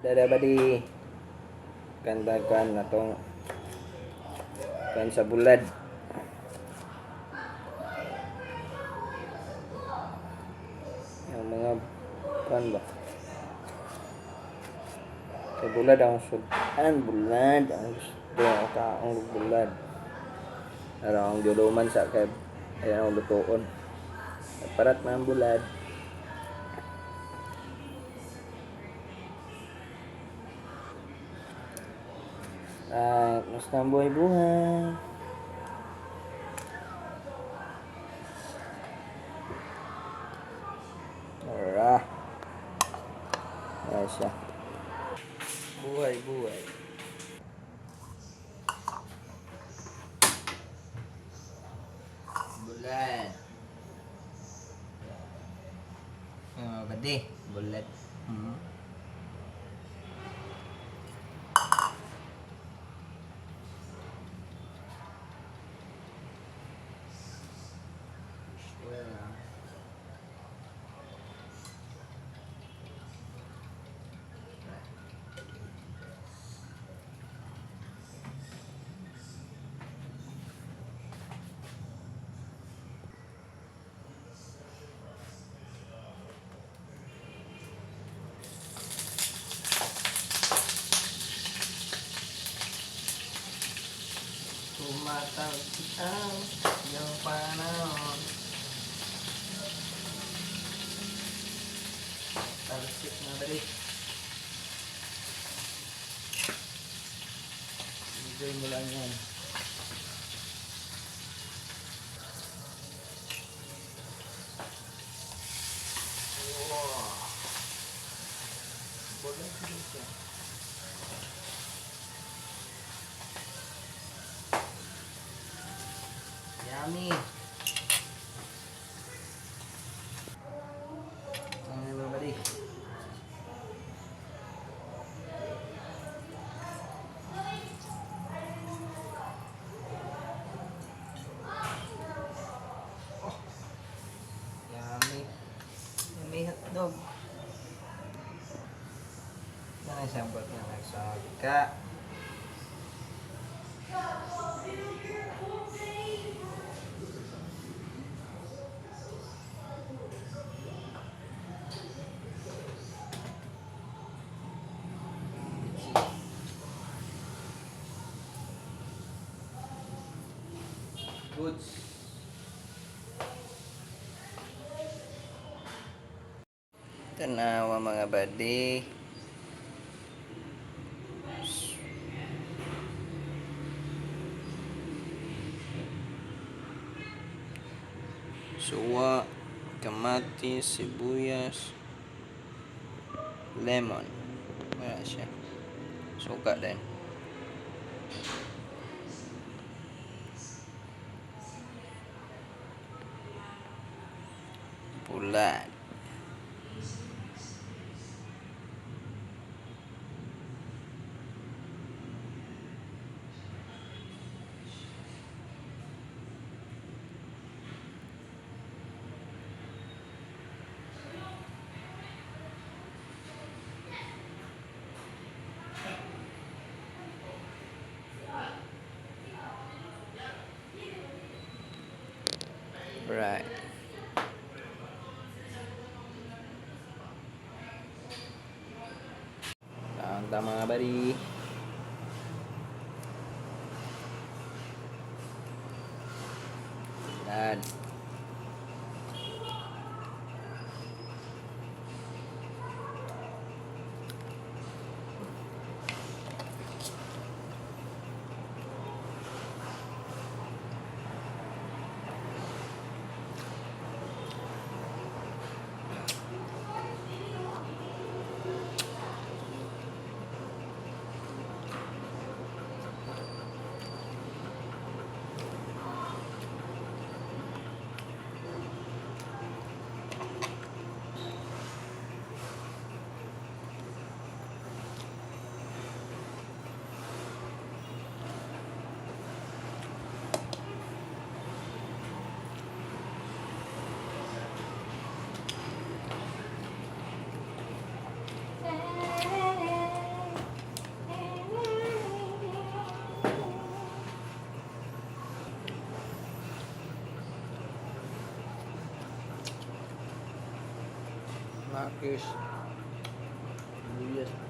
Dada badi. Kandagan na tong kan sa bulad. Yung mga kan ba? Sa bulad ang sudan, bulad ang gusto ang kaong bulad. Ara ang guluman sa kay ayan ang lutuon. Parat man ang bulad. Ah, mas ang buhay-buhay. Ara. Ayan siya. Buhay, buhay. Bulad. Mga bade, bulad. Well, ah. Tumatalsik ang iyong panahon. Talsik na bali. Enjoy mo lang yan. Wow. Boleh siya. Yummy. Ano ba bali? Oh. Yummy. Yummy hotdog. Yan ang sambot na nagsaka. Goods. Tanawa, mga buddy. Suwa, kamatis, sibuyas, lemon. Wala siya. Suka din. Bulad. Right. Tama, mga buddy. Yan. Makis. Sibuyas.